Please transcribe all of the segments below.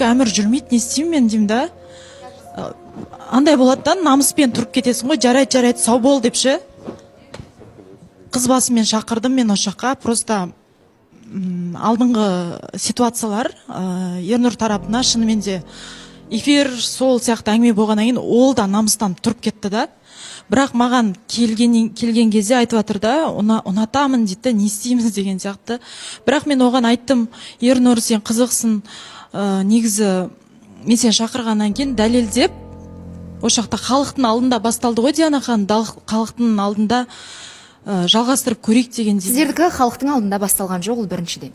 Әмір жүрмейді, не істеймін мен деймін да. Андай болады да, намыспен тұрып кетесің ғой, жарайды, жарайды, сау бол деп ше. Қыз басымен шақырдым мен осы жаққа, просто алдыңғы ситуациялар Ернұр тарапына шынымен де эфир сол сияқты әңгіме болғаннан кейін ол да намыстанып тұрып кетті да. Бірақ маған келген кезде айтып жатыр да, ұнатамын дейді да, не істейміз деген сияқты. Бірақ мен оған айттым: Ернұр, сен қызықсың, негізі мен сені шақырғаннан кейін дәлелдеп, осы жақта халықтың алдында басталды ғой, Диана ханым, халықтың алдында жалғастырып көрейік дегендей. Сіздердікі халықтың алдында басталған жоқ, ол біріншіден.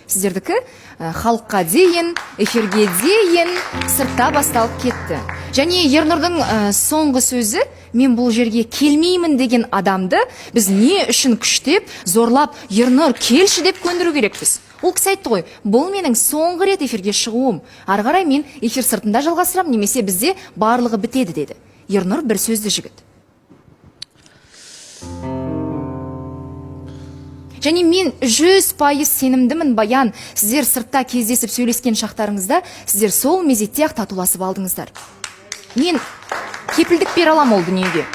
Сіздердікі халыққа дейін, эфирге дейін сыртта басталып кетті. Және Ернұрдың соңғы сөзі, мен бұл жерге келмеймін деген адамды біз не үшін күштеп, зорлап, Ернұр келші деп көндіру керекпіз? Ол кісі айтты ғой, бұл менің соңғы рет эфирге шығуым. Ары қарай мен эфир сыртында жалғастырамын, немесе бізде барлығы бітеді деді. Ернұр бір сөзді жігіт. Және мен 100% сенімдімін, Баян, сіздер сыртта кездесіп сөйлескен шақтарыңызда сіздер сол мезетте-ақ татуласып алдыңыздар. Мен кепілдік бере аламын ол дүниеге.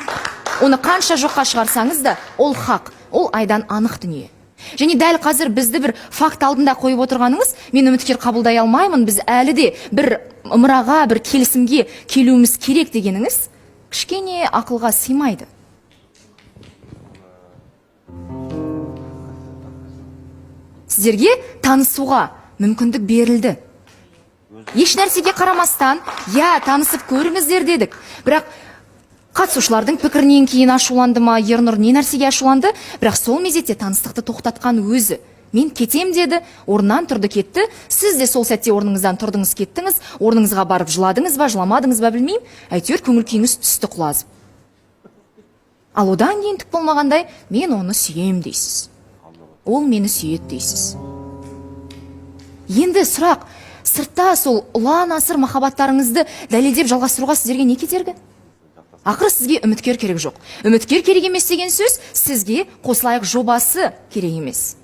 Оны қанша жоққа шығарсаңыз да, ол хақ, ол айдан анық дүние. Және дәл қазір бізді бір факт алдында қойып отырғаныңыз, мен үміткер қабылдай алмаймын, біз әлі де бір ымыраға, бір келісімге келуіміз керек дегеніңіз кішкене ақылға сыймайды. Сіздерге танысуға мүмкіндік берілді. Еш нәрсеге қарамастан, я, танысып көріңіздер дедік. Бірақ қатысушылардың пікірінен кейін ашуланды ма, Ернұр не нәрсеге ашуланды, бірақ сол мезетте таныстықты тоқтатқан өзі. Мен кетем деді, орнынан тұрды кетті. Сіз де сол сәтте орныңыздан тұрдыңыз, кеттіңіз, орныңызға барып жыладыңыз ба, жыламадыңыз ба білмеймін, әйтеуір көңіл күйіңіз түсті құлазып. Ал одан кейін түк болмағандай, мен оны сүйем дейсіз. Ол мені сүйеді дейсіз. Енді сұрақ, сыртта сол ұлан асыр махаббаттарыңызды дәлелдеп жалғастыруға сіздерге не кедергі? Ақыры сізге үміткер керек жоқ. Үміткер керек емес деген сөз, сізге қосылайық жобасы керек емес.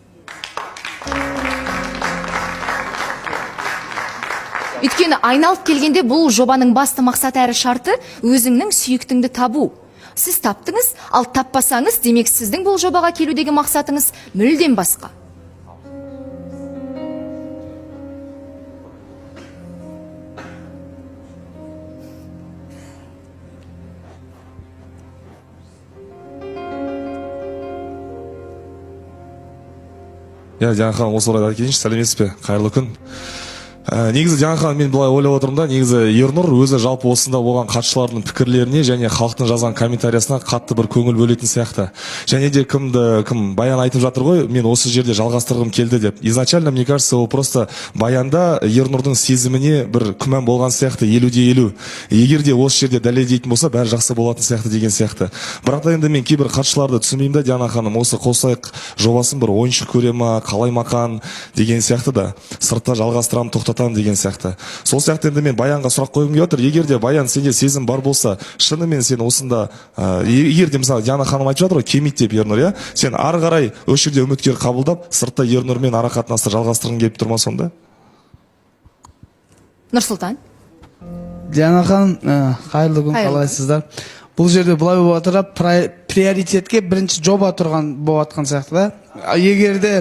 Өйткені айналып келгенде бұл жобаның басты мақсаты әрі шарты өзіңнің сүйіктіңді табу. Сіз таптыңыз, ал таппасаңыз, демек сіздің бұл жобаға келудегі мақсатыңыз мүлдем басқа. Иә, Диана ханым, осы орайда айтып кетейінші, сәлеметсіз бе, қайырлы күн. Негізі, Диана ханым, мен былай ойлап отырмын да, негізі Ернұр өзі жалпы осында болған қатысушылардың пікірлеріне және халықтың жазған комментариясына қатты бір көңіл бөлетін сияқты. Және де кімді кім Баян айтып жатыр ғой, мен осы жерде жалғастырғым келді деп. Изначально, мне кажется, ол просто Баянда Ернұрдың сезіміне бір күмән болған сияқты, 50-де 50. Егер де осы жерде дәлелдейтін болса, бәрі жақсы болатын сияқты деген сияқты. Бірақ та енді мен кейбір қатысушыларды түсінбеймін да, Диана ханым, осы қосылайық жобасын бір ойыншық көре ма, қалай мақан деген сияқты да, сыртта жалғастырамын, тоқтатамын деген сияқты. Сол сияқты енді мен Баянға сұрақ қойғым келіп отыр. Егер де, Баян, сенде сезім бар болса, шынымен сен осында, егер де мысалы Диана ханым айтып жатыр ғой, келмейді деп Ернұр, иә, сен ары қарай осы жерде үміткер қабылдап, сыртта Ернұрмен ара қатынасты жалғастырғың келіп тұр ма сонда? Нұрсұлтан. Диана ханым, қайырлы күн, Қайырлы күн. қалайсыздар? Бұл жерде былай болып жатыр да, приоритетке бірінші жоба тұрған болып жатқан сияқты да. Егер де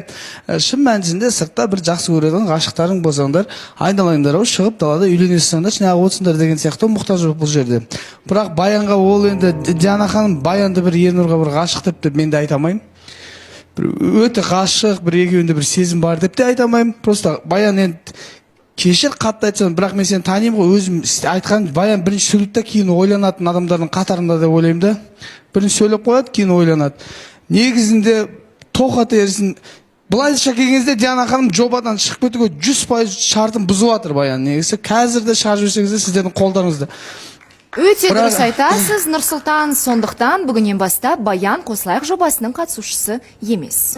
шын мәнісінде сыртта бір жақсы көретін ғашықтарың болсаңдар, айналайындар ау, шығып далада үйлене салсаңдаршы, неғып отырсыңдар деген сияқты мұқтаж жоқ бұл жерде. Бірақ Баянға ол енді Диана ханым, Баянды бір Ернұрға бір ғашық деп мен де айта алмаймын. Бір өте ғашық, бір екеуінде бір сезім бар деп те айта алмаймын. Просто Баян енді кешір қатты айтсам, бірақ мен сені танимын ғой, өзім айтқан Баян бірінші сөйлейді да, кейін ойланатын адамдардың қатарында деп ойлаймын да. Бірінші сөйлеп қояды, кейін ойланады. Негізінде тоқат ерсін. Былайша келген кезде Диана ханым жобадан шығып кетуге 100% шартын бұзып жатыр Баян. Негізі қазір де шығарып жіберсеңіз де сіздердің қолдарыңызда. Өте дұрыс айтасыз, Нұрсұлтан. Сондықтан бүгіннен бастап Баян қосылайық жобасының қатысушысы емес.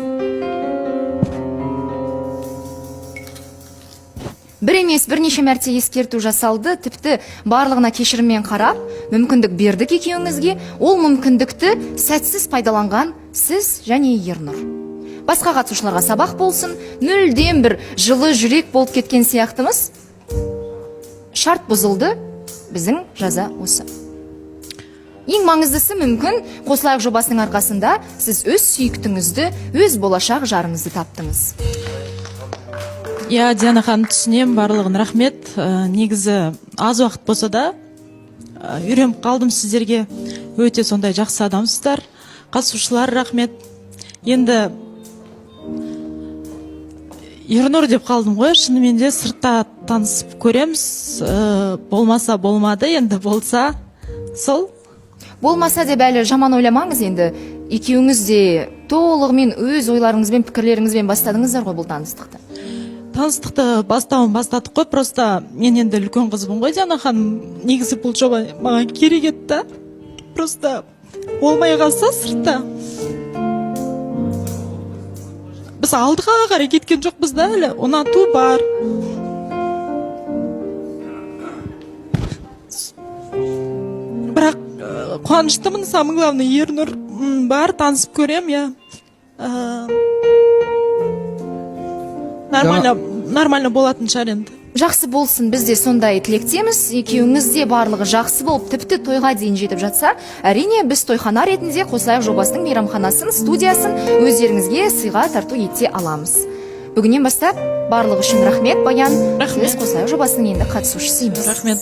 Бір емес, бірнеше мәрте ескерту жасалды, тіпті барлығына кешіріммен қарап, мүмкіндік бердік екеуіңізге. Ол мүмкіндікті сәтсіз пайдаланған сіз және Ернұр. Басқа қатысушыларға сабақ болсын, мүлдем бір жылы жүрек болып кеткен сияқтымыз. Шарт бұзылды, біздің жаза осы. Ең маңыздысы, мүмкін, «Қосылайық» жобасының арқасында сіз өз сүйіктіңізді, өз болашақ жарыңызды таптыңыз. Иә, Диана ханым, түсінемін барлығын, рахмет. Негізі аз уақыт болса да үйреніп қалдым сіздерге. Өте сондай жақсы адамсыздар. Қатысушылар, рахмет. Енді Ернұр деп қалдым ғой, шынымен де сыртта танысып көреміз. Болмаса болмады, енді болса сол. Болмаса деп әлі жаман ойламаңыз. Енді екеуіңіз де толығымен өз ойларыңызбен, пікірлеріңізбен бастадыңыздар ғой бұл таныстықты. Таныстықты бастауын бастадық қой. Просто мен енді үлкен қызбын ғой, Диана ханым. Негізі бұл жоба маған керек еді да. Просто болмай қалса, сыртта біз алдыға қарай кеткен жоқпыз да, әлі ұнату бар. Бірақ қуаныштымын. Самое главное, Ернұр бар, танысып көрем, иә. Нормально, нормально болатын шығар енді. Жақсы болсын, біз де сондай тілектеміз. Екеуіңіз де барлығы жақсы болып, тіпті тойға дейін жетіп жатса, әрине, біз тойхана ретінде «Қосылайық» жобасының мейрамханасын, студиясын өздеріңізге сыйға тарту ете аламыз. Бүгіннен бастап барлығы үшін рахмет, Баян. Рахмет. Сіз «Қосылайық» жобасының енді қатысушысы емессіз. Рахмет.